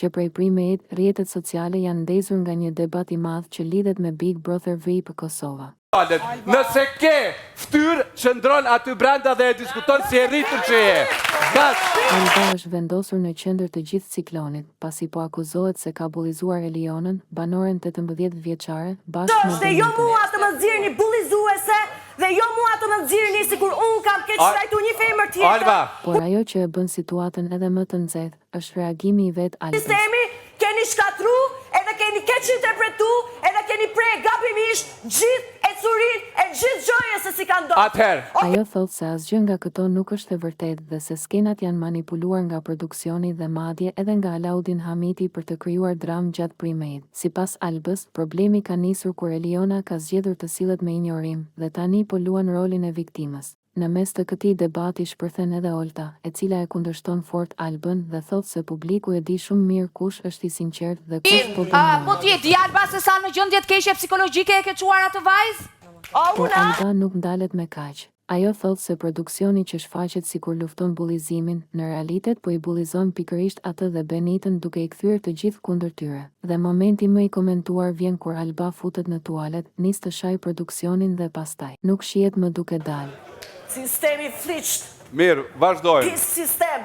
Që prej prime-it, rrjetet sociale janë ndezur nga një debat i madh që lidhet me Big Brother VIP Kosova. Nëse ke ftyrë, qëndron aty brenda dhe e diskuton si e rritur që je. Kaq. Alba është vendosur në qendër të gjithë ciklonit, pasi po akuzohet se ka bullizuar Elionën, banoren 18 vjeçare, bashkë me Është dhe jo Benitën. mua të më nxirrni bullizuese dhe jo mua të më nxirrni sikur unë kam keqtrajtu një femër tjetër. Alba. Por ajo që e bën situatën edhe më të nxehtë, Është reagimi i vetë Albës. Sistemi keni shkatru edhe keni keqinterpretu edhe keni pre gabimisht gjithë ecurinë e gjithë gjëje se si ka ndodhur. Atëherë. Ajo thotë se asgjë nga këto nuk është e vërtetë dhe se skenat janë manipuluar nga produksioni dhe madje edhe nga Alaudin Hamiti për të krijuar dramë gjatë prime-it. Sipas Albës, problemi ka nisur kur Eliona ka zgjedhur të sillet me injorim dhe tani po luan rolin e viktimës. Në mes të këtij debati shpërthen edhe Olta, e cila e kundërshton fort Albën dhe thotë se publiku e di shumë mirë kush është i sinqertë dhe kush po bën Po lojë. ti e di Alba se sa në gjendje të keqe psikologjike e ke çuar atë vajzë? Por Alba nuk ndalet me kaq. Ajo thotë se produksioni që shfaqet sikur lufton bullizimin, në realitet po i bullizon pikërisht atë dhe Benitën duke i kthyer të gjithë kundër tyre. Dhe momenti më i komentuar vjen kur Alba futet në tualet, nis të shajë produksionin dhe pastaj. Nuk shihet më duke dalë. Sistemi i flliqt. Mirë, vazhdojmë. Pis sistem.